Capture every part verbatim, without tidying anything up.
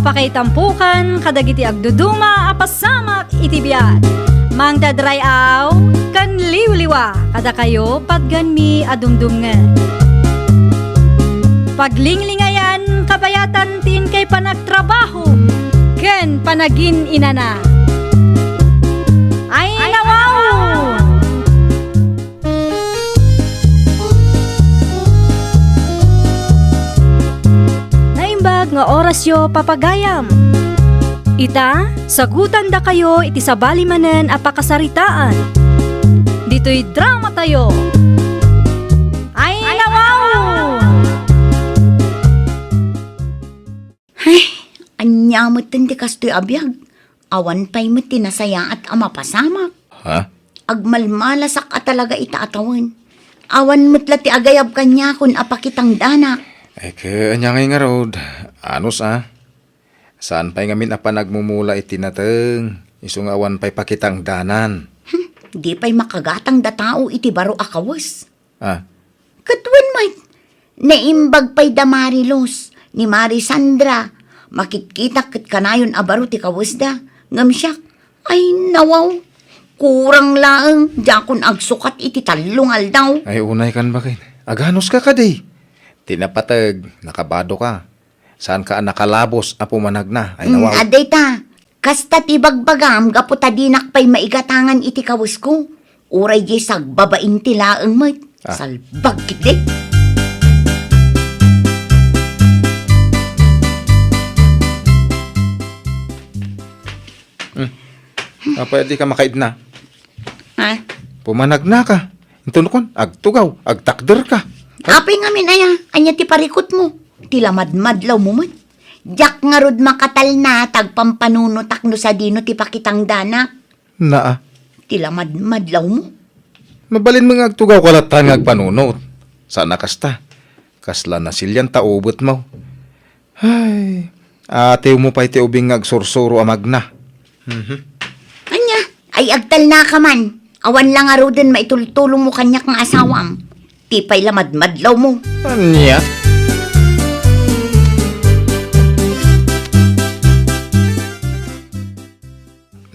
Pakaitampokan kadagiti agduduma a pasamak iti biag. Mangted ray-aw ken liwliwa kadakayo patganmi a dumdumngeg. Paglinglingayan kabayatan ti inkay panagtrabaho ken panagin-inana. Ay, nawaw! Naimbag nga orasyo, papagayam. Ita, sagutandakayo iti sabali manen a pakasaritaan. Ditoy dramatayo. Ay, nawaw! Ay, ania met ti kastoy a biag? Awan pay met ti nasayaat a mapasamak. Ha? Agmalmalasak a talaga ita a tawen. Awan met la ti agayab kaniakon a pakitangdanak. Ay, ket ania ngay ngarud? Anus a? Saan pay ngamin a panagmumula iti nateng, isu nga awan pay pakitangdanan? Hmm, di pay makagatang da tao iti baro a kawes. Ah. Ket wen met, naimbag pay da Mari Luz, ni Mari Sandra, makitkitak ket kanayon a baro ti kawesda. Ngem siak, ay, nawaw, kurang laeng, diakon agsukat iti tallo nga aldaw. Ay, unay kan baken. Aganuska kadi? Ti napateg, nakabadoka. Saanka a nakalabos a pumanagna? Ay, mm, nawaw. Adda ita. Kasta ti bagbagam gapu ta dinak pay maigatangan iti kawesko. Uray di sagbabain ti laeng met. Ah. Salbag ketdi. Hmm. Apay a dika makaidna? Ah? Pumanagnaka. Inton kun, agtugaw, agtakderka. Apay ngamin aya, ania ti parikutmo? Ti lamadmadlawmo met. Diak ngarud makatalna ta agpampanunotak no sadino ti pakitangdanak. Naa. Ti lamadmadlawmo. Mabalinmo nga agtugawka latta nga agpanunot. Saan a kasta. Kasla nasilian ta ubetmo. Ay, atiwmo pay ti ubing nga agsursuro a magna. Mhm. Ania? Ay, agtalnaka man. Awan la ngaruden maitultulongmo kaniak nga asawam. Ti pay lamadmadlawmo. Ania?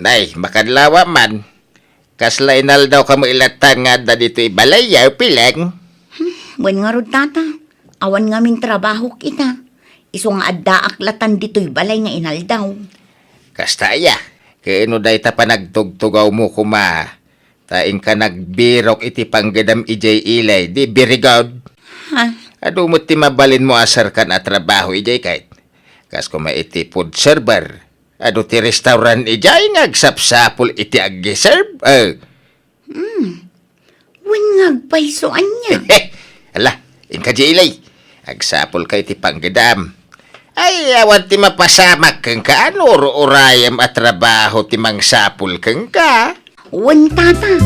Nay, makadlawa man. Kasla inaldawka met latta nga adda ditoy balay, a Pileng? Hmm, wen ngarud, tata. Awan ngamin trabahok ita. Isu nga addaak latan ditoy balay nga inaldaw. Kasta aya, ket no dayta panagtugtugawmo koma, ta inka nagbirok iti panggedam idiay Ilay, di very good. Ha? Adu met ti mabalinmo a serkan a trabaho idiay ket. Kas koma iti food server. Adu ti restaurant idiay nga agsapsapul iti aggi-serve. Eh. Hmm. Wen nga agpayso ania? Ala, inka di Ilay. Agsapulka iti panggedam. Ay, awan ti mapasamak kenka, no ur-urayem a trabaho ti mangsapul kenka. Wen, tata.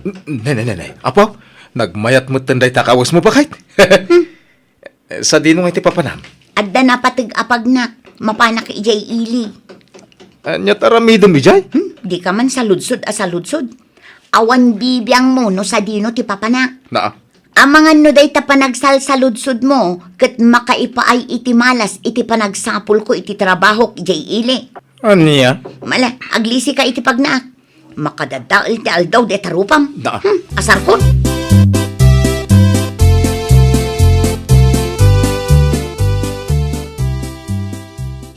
N-, ne, ne, ne, ne. Apo, nagmayat metten dayta kawesmo, baket. Hmm. Eh, sadino nga iti papanam? Adda napateg a pagnak, mapanak idiay ili. Ania ti aramidem idiay? Hmm, dika man saludsod a saludsod. Awan bibiangmo no sadino ti papanak. Naa. Amangan no dayta panagsalsaludsodmo ket makaipaay iti malas iti panagsapulko iti trabahok idiay ili. Ania? Mala, aglisika iti pagnaak. Makadadael ti aldaw dayta rupam. Da. Hmm, asarkon.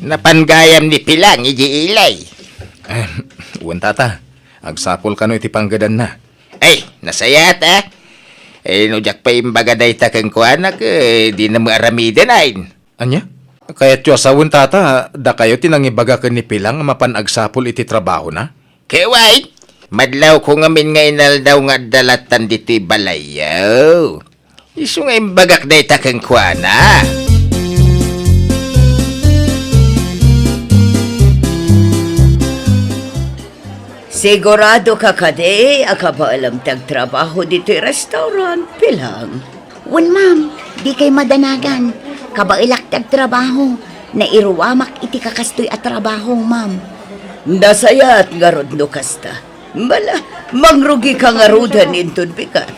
Napan gayam ni Pilang idiay Ilay. Eh, wen, tata. Agsapul kano iti panggedanna. Ay, nasayaat, a. Eh, no diak pay imbaga dayta kenkuana, eh, dina met aramiden, ay. Ania? Kayatyo a sawen, tata, dakayo ti nangibaga ken ni Pilang a mapan agsapul iti trabahona? Ket wen, madlawko ngamin nga inaldaw nga adda lattan ditoy balayyo. Isu nga imbagak dayta kenkuana. Siguradoka kadi a kabaelam ti agtrabaho ditoy restaurant, Pilang? Wen, ma'am, dikay madanagan. Kabaelak ti agtrabaho. Nairuamak iti kakastoy a trabaho, ma'am. Nasayaat ngarud no kasta. Bala, mangrugika ngaruden inton bigat.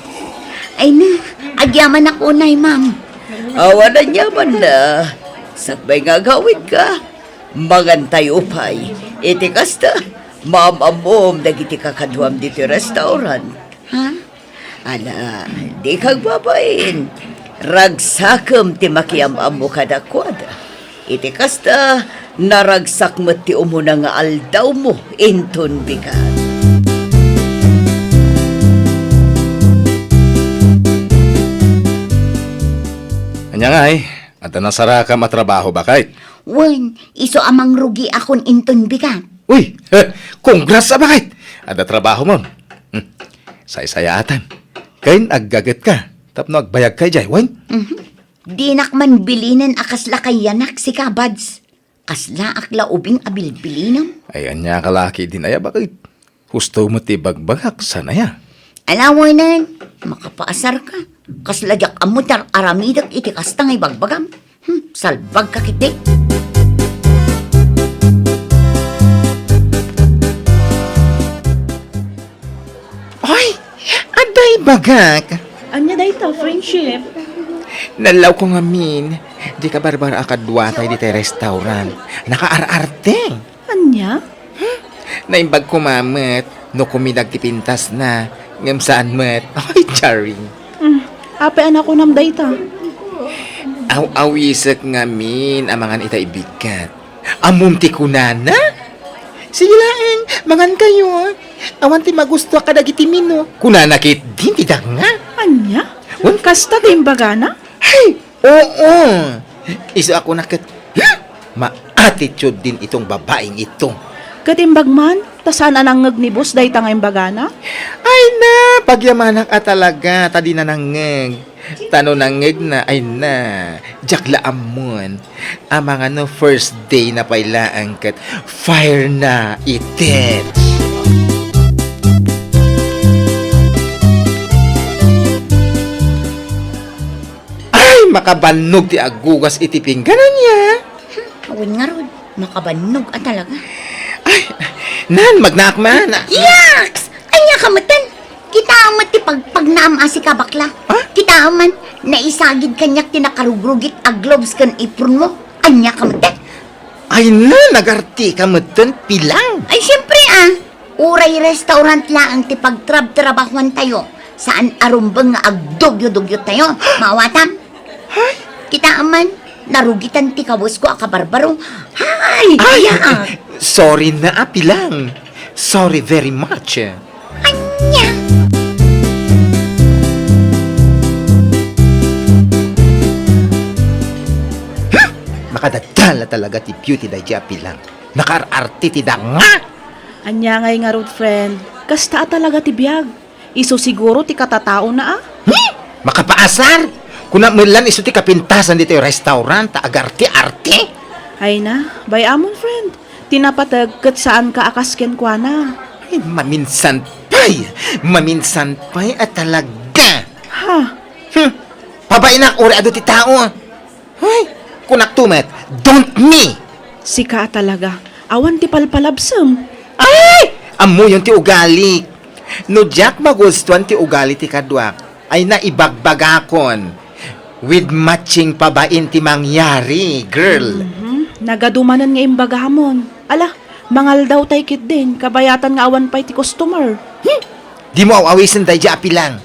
Ay na, agyamanak unay, ma'am. Awan aniamanna. Sakbay nga agawidka, mangantayo pay. Iti kasta, maam-ammom dagiti kakaduam ditoy restaurant. Ha? Ala, dika agbabain. Ragsakem ti makiam-ammo kadakuada. Iti kasta, naragsak met ti umuna nga aldawmo inton bigat. Ania ngay, adda nasarakam a trabaho, baket? Wen, isu a mangrugiakon inton bigat. Uy, congrats a baket! Adda trabahom. Hmm, saysayaatam. Ken aggagetka tapno agbayagka idiay, wen? Mhm. Dinak man bilinen a kasla kayanak sika, Bads. Kaslaak la ubing a bilbilinem. Ay, ania ka la ketdin aya, baket? Husto met ti ibagbagak, saan aya? Ala, wen, makapaasarka. Kasla diak ammo ti ar-aramidek iti kasta nga ibagbagam. Hmm, salbagka ketdi. Ay, adda ibagak. Ania dayta, friendship? Nallawko ngamin, di kabarbaro a kaduatay ditoy restaurant. Nakaar-arte. Ania? Hmm? Naimbag koma met no kuminag ti pintasna, ngem saan met. Ay, charing. Hmm. Apay a nakunam dayta? Aw-awisek ngamin a mangan ita ibigat. Ammom ti kunana? Sige laeng, mangankayo. Awan ti magustoak kadagiti menu. Kunana ketdin ti daknga. Ania? Wen? Kasta ti imbagana? Hay, oo. Isu a kunak ket, hmm? Ma-attitude din itong babaeng ito. Ket imbag man, ta saan a nangngeg ni boss dayta nga imbagana? Ay na, pagyamanak a talaga, ta dina nangngeg. Ta no nangngegna, ay na, diak la ammon. Amangan no first day na pay laeng ket fire na ited. Ay, makabannog ti agugas iti pinggan, ania? Hmm, awan ngarud. Makabannog a talaga. Ay, nan, magnaak man. Yaks! Ania ka metten? Kitaem met ti pagpagnaam a sika, bakla. Ah? Kitaem man, naisagid kaniak ti nakarugrugit a gloves ken apron mo. Ania ka metten? Ay na, nagarte ka metten, Pilang. Ay, siyempre, ah. Uray restaurant laeng ti pagtrabtrabahuantayo, saan a rumbeng nga agdugyo-dugyotayo. Maawatam? Ay. Kitaem man, narugitan ti kabusko a kabarbaro. Ay, ay, aya, ah. Sorry na, a, Pilang. Sorry very much. Ania? Hmm? Makadadala talaga ti beauty daydiay a Pilang. Nakaar-arte ti daknga. Ania ngay ngarud, friend? Kasta a talaga ti biag. Isu siguro ti katataona, a? Hmm? Makapaasar? Kuna met lan isu ti kapintasan ditoy restaurant, ta agarte-arte? Ay na, bay-amon, friend. Ti napateg ket saanka a kas kenkuana. Ay, maminsan pay! Maminsan pay a talaga! Ha? Hmm. Pabainak, uray adu ti tao. Ay, kunakto met, don't me! Sika a talaga. Awan ti palpalabsem. Ay! Ammoyon ti ugali. No diak magustuan ti ugali ti kaduak, ay na ibagbagakon. With matching pabain ti mangyari, girl. Mhm. Nagadu manen nga imbagamon. Ala, mangaldaw tay ketdin, kabayatan nga awan pay ti customer. Hmm? Dimo aw-awisen daydiay a Pilang.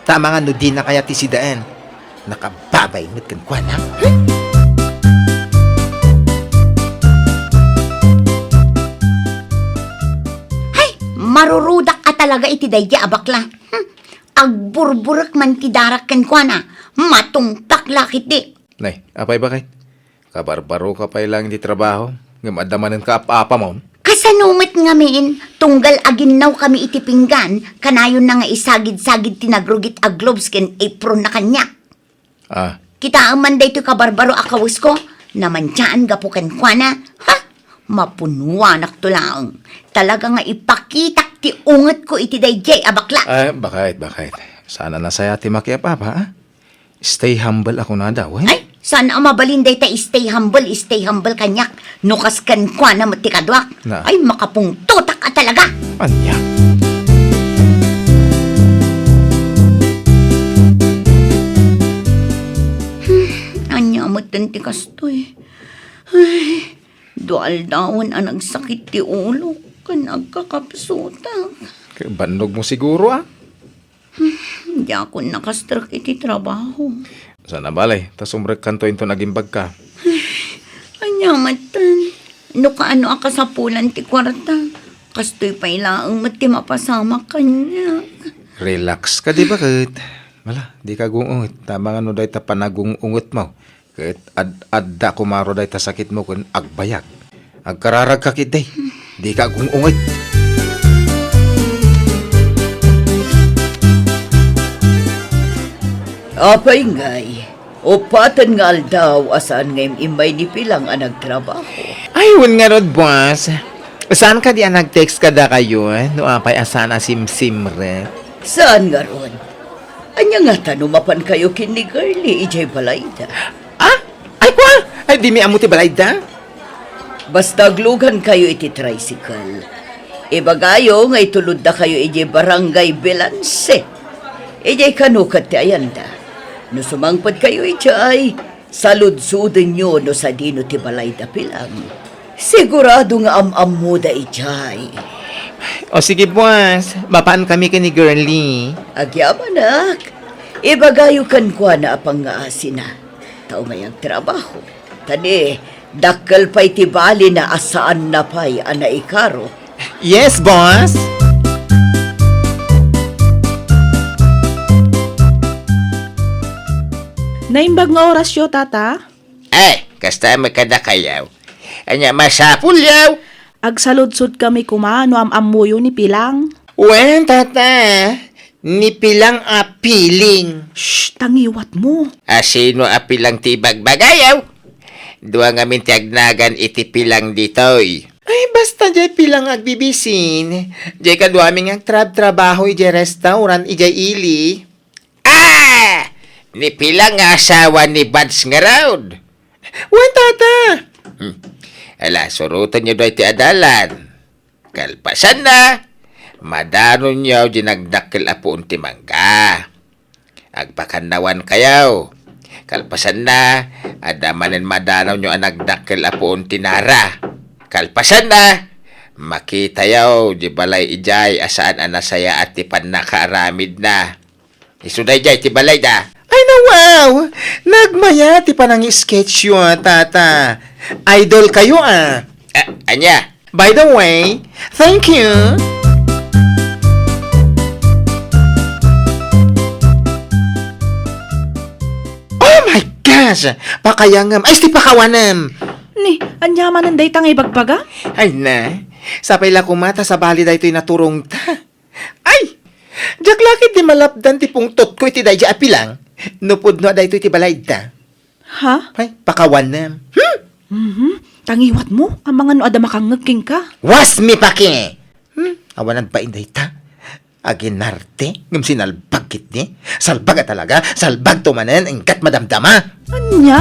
Ta amangan no dina kayat ti sidaen. Nakababay met kenkuana. Hay, marurudak a talaga iti daydiay a bakla. Hmm. Agburburek man ti darak kenkuana. Matungpak la ketdi. Nay, apay, baket? Kabarbaroka pay laeng iti trabaho, ngem adda manen kaap-apamon? Kasano met ngamin, tunggal aginnawkami iti pinggan, kanayonna nga isagid-sagid ti nagrugit a gloves ken apronna kaniak? Ah. Kitaem man daytoy kabarbaro a kawesko, namantiaan gapu kenkuana. Ha? Mapunuanakto laeng. Talaga nga ipakitak ti ungetko iti daydiay a bakla. Ah, baket, baket. Saan a nasayaat ti makiap-apa, ah? Stay humble a kunada, wen? Ay, saan a mabalin dayta stay humble, stay humble kaniak. No kas kenkuana met ti kaduak. Na. Ay, makapungtotak a talaga. Ania? metten ti kastoy. Ay, dua aldawen a nagsakit ti ulok ken agkakapsutak. Kay bannogmo siguro, a? Diakon nakastrek iti trabaho. Sana bale, ta sumrekkanto inton agimbagka. Ania metten? No kaano a kasapulan ti kuarta, kastoy pay laeng met ti mapasamak kaniak. Relax ka, di ba, ket? Wala, dika gung-unget. Tama nga no dayta panagung-ungetmo. Ket ad-adda kumaro dayta sakitmo ken agbayag. Agkararagka ketdi. Dika gung-unget. Apay ngay, uppaten nga aldaw a saan nga im-immay ni Pilang a nagtrabaho? Ay, wen ngarud, boss. Saan kadi a nag-text kadakayo, no apay a saan a simsimrek? Saan ngarud? Ania ngata no mapankayo ken ni Girlie idiay balayda? Ah? Ay, kwa? Ay, dimi ammo ti balayda? Basta aglugankayo iti tricycle. Ibagayo nga ituloddakayo idiay Barangay Belance. Idiay kano ket ti ayanda. No sumangpetkayo idiay, saludsodennyo no sadino ti balayda Pilang. Sigurado nga am-ammoda idiay. O sige, boss. Mapaankami ken ni Girlie. Agyamanak. Ibagayo kenkuana a pangngaasina. Ta umay agtrabaho. Ta ni, dakkel pay ti balina a saanna pay a naikaro. Yes, boss. Naimbag nga orasyo, tata? Ay, kasta met kadakayo. Ania masapulyo? Agsaludsodkami koma no am-ammoyo ni Pilang. Wen, tata, ni Pilang a Piling. Shh, ta ngiwatmo. A sino a Pilang ti ibagbagayo? Dua ngamin ti agnagan iti Pilang ditoy. Ay, basta diay Pilang agbibisin. Diay kaduami nga agtrabtrabaho idiay restaurant idiay ili. Ah! Ni Pilang nga asawa ni Bads ngarud. Wen, tata. Hmm. Ala, surotenyo daytoy a dalan. Kalpasanna, madanonyo diay nagdakkel a puon ti mangga. Agpakannawankayo. Kalpasanna, adda manen madanawnyo a nagdakkel a puon ti nara. Kalpasanna, makitayo diay balay idiay a saan a nasayaat ti pannakaaramidna. Isu daydiay ti balayda. Ay, na, wow! Nagmaya ti panangi-sketchyo, tata. Idol kayo, ah. Ah, ania? By the way, thank you. Oh my gosh! Pakayangem. Ay, ti pakawanem. Ni, ania manen dayta nga ibagbaga? Ay na, sapay la koma ta sabali daytoy naturongta. Ay! Diak la ketdi malapdan ti pungtotko iti daydiay a Pilang. No pudno a daytoy ti balayda. Ha? Ay, pakawanem. Hmm? Mhm. Ta ngiwatmo, amangan no adda makangngeg kenka. Was, mipaki! Hmm? Awan agbain dayta. Aginarte, ngem sinalbag ketdi. Salbag a talaga, salbagto manen, ingkat madamdama. Ania?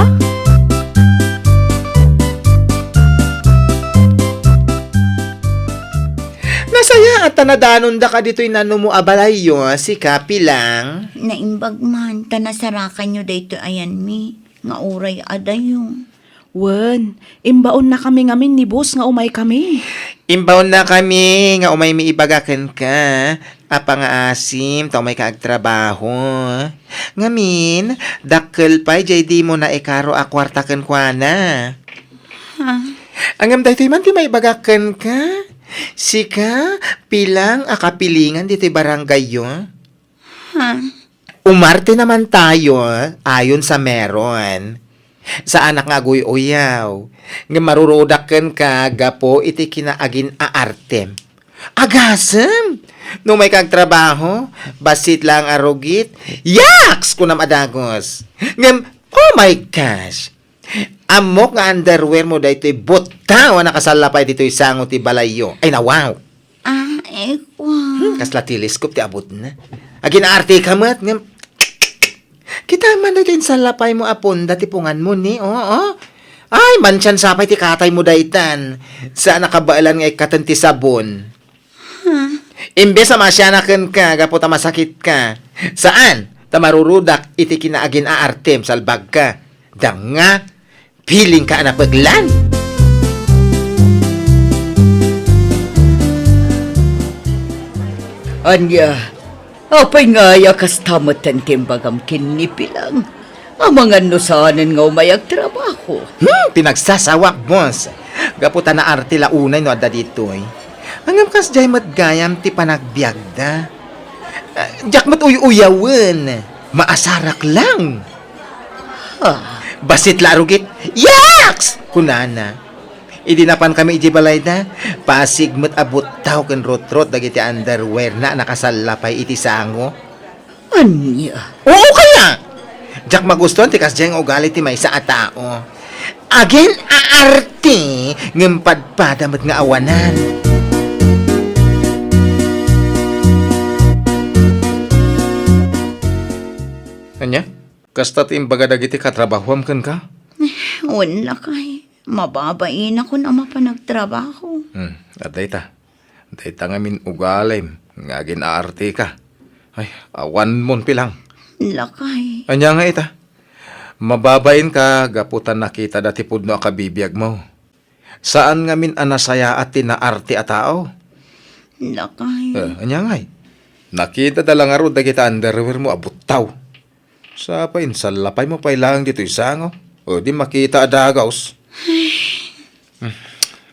Nasayaat ta nadanonda kaditoy nanumo a balayyo, sika, Pilang. Naimbag man, ta nasarakanyo daytoy ayanmi, nga uray adayo. Wen, imbaonnakami ngamin ni boss nga umaykami. Imbaonnakami nga umaymi ibaga kenka a pangaasim ta umayka agtrabaho. Ngamin, dakkel pay diay dimo naikaro a kuarta kenkuana. Ha? Ngem daytoy man ti maibagak kenka. Sika, Pilang a kapilingan ditoy barangayyo. Ha? Umarte naman tayo, ayon sa meron. Saanak nga aguy-uyaw, ngem marurudak kenka gapu iti kinaagin-aartem. Agasem! No umayka agtrabaho, bassit laeng a rugit, yaks! Kunam a dagus. Ngem, oh my gosh! Ammok nga underwear mo daytoy buttaw a nakasallapay ditoy sango ti balayyo. Ay, nawaw! Ah, eh, kua. Hmm, kasla telescope ti abutna. Agin-arte ka met, ngem, kita man daytoy insallapay mo a punda ti pungan mo ni, oo. Ay, mansiansa pay ti katay mo daytan. Saan a kabaelan nga ikkaten ti sabon. Huh? Imbes a masianaken ka, gapu ta masakit ka. Saan? Ta marurudak iti kinaagin-aartem, salbag ka. Danga, feeling ka a napeglan. Ania, apay nga aya kasta metten ti imbagam ken ni Pilang? Amangan no saanen nga umay agtrabaho. Hmm, pinagsasawak, boss. Gapu ta naarte la unay no adda ditoy. Ngem kasdiay met gayam ti panagbiagda. Ah, diak met uy-uyawen. Maasarak lang. Ha? Bassit la a rugit. Yaks! Kunana. Idi napankami idiay balayda, pasig met a buttaw ken rutrot dagiti underwearna a nakasallapay iti sango. Ania? Oo kaya! Diak magustuhan ti kasdiay nga ugali ti maysa a tao. Agin-aarte ngem padpada met nga awanan. Ania? Kasta ti imbaga dagiti katrabahoam kenka? Wen, lakay. Mababainakon a mapan agtrabaho. Hmm, adda ita. Dayta ngamin ugalim nga agin-aarteka. Ay, awanmon, Pilang. Lakay. Ania nga ita? Mababainka gapu ta nakitada ti pudno a kabibiagmo. Saan ngamin a nasayaat ti naarte a tao. Lakay. Eh, ania ngay? Nakitada la ngarud dagiti underwearmo a buttaw. Sapay, insallapaymo pay laeng ditoy sango. O, di makita a dagaws. Hmm.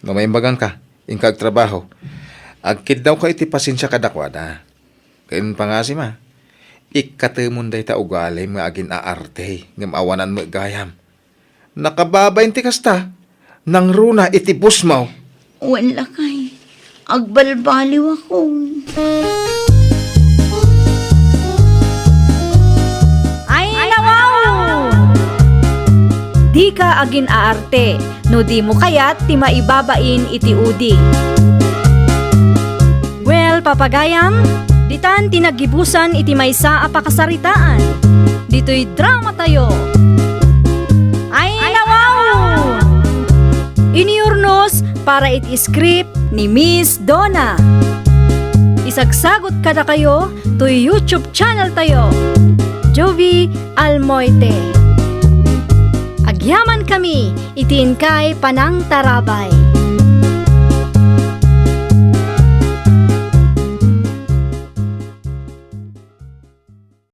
No maimbaganka, inka agtrabaho. Agkiddawka iti pasensia kadakuada. Ken pangasima, ikkatemon dayta ugalim nga agin-aarte, ngem awanan met gayam. Nakababain ti kasta, nangruna iti busmo. Wen, lakay, agbalbaliwakon. Ay, nawaw! Dika agin-aarte no dimo kayat ti maibabain iti udi. Well, papagayam, ditan ti naggibusan iti maysa a pakasaritaan. Ditoy dramatayo. Ay, nawaw! Inurnos para iti script ni Miss Donna. Isagsagot kadakayo toy YouTube channel tayo, Jovie Almoite. Agyaman kami iti inkay panangtarabay.